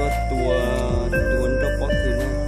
Tua, tua nroj pob kws na.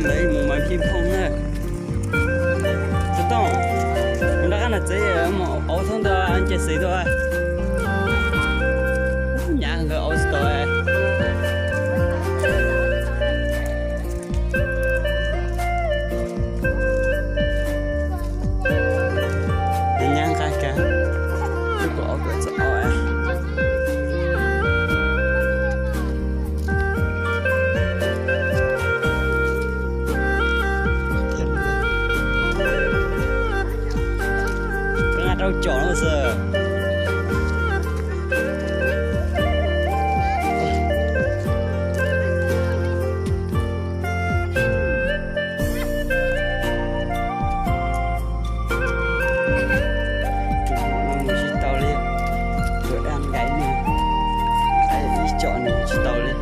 Lawv mus mas phij phooj na. Tsis tooj, mus nrog qab nag tsev mus auv thoob ntawd nce xeev tuaj. Nyav nkawd auv tsis tau. Nyav nqaj kag, kuv auv kuv txawm auv. Koj nqa rau com no xwb. Tus muam no mus tsis tau li, tus dab nkaiv no, ib com nws mus tsis tau li.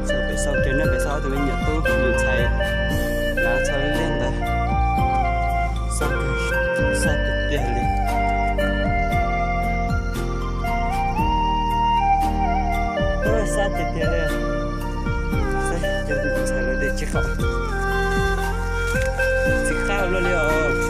Txog pem sau kiag na, pem xauj ob tug me nyuam tub nyuam ntxhais, lav txhua liaj ntawd, xaj tiag tiag li. Xaj tiag tiag li. Saib cov ntxhais lawv de tsis qab, tsis qab ua luaj li os.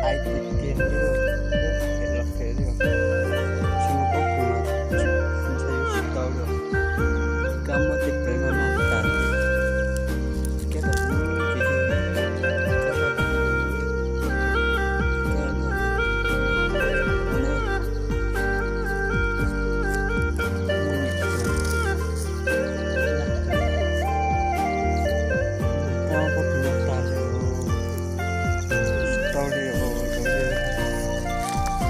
Ais tiag tiag li, los qhev li, tsis muaj pob kws mas tsis ntshai yuav tsis tau li. Kab muab tej plawv no noj tas li. Kab los, kab los, kab los. Pob kws no tas li. Tsis tau li os,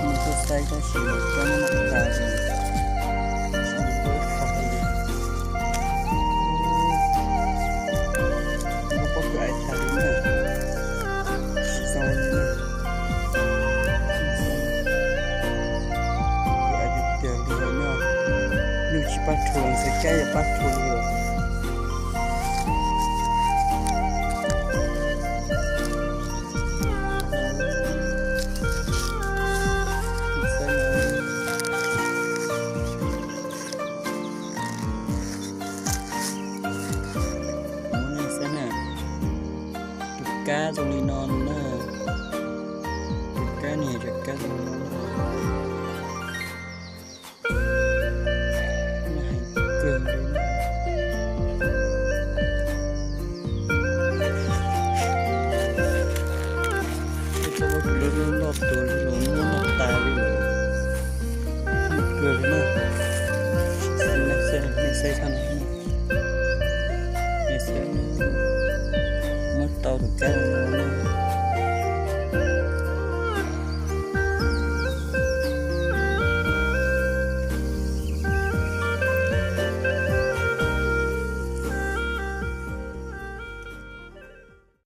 mus tuaj saib tab sis mas cov no tas li, tsis muaj ib qho li. Muaj pob kws ais tas li na, tsis zoo li na. Ais tiag tiag li no, nws tsis pab rhuav, ntxhais kab yog pab rhuav li os. Tus kab zoo li no na, tus kab ni, tus kab zoo li no. Heev kawg li. Ib tsob pob kws loj loj tuag li los muab noj tas li lawm. Heev kawg li na. Nej saib, nej saib txhob, nej saib, muab tau tus kab no.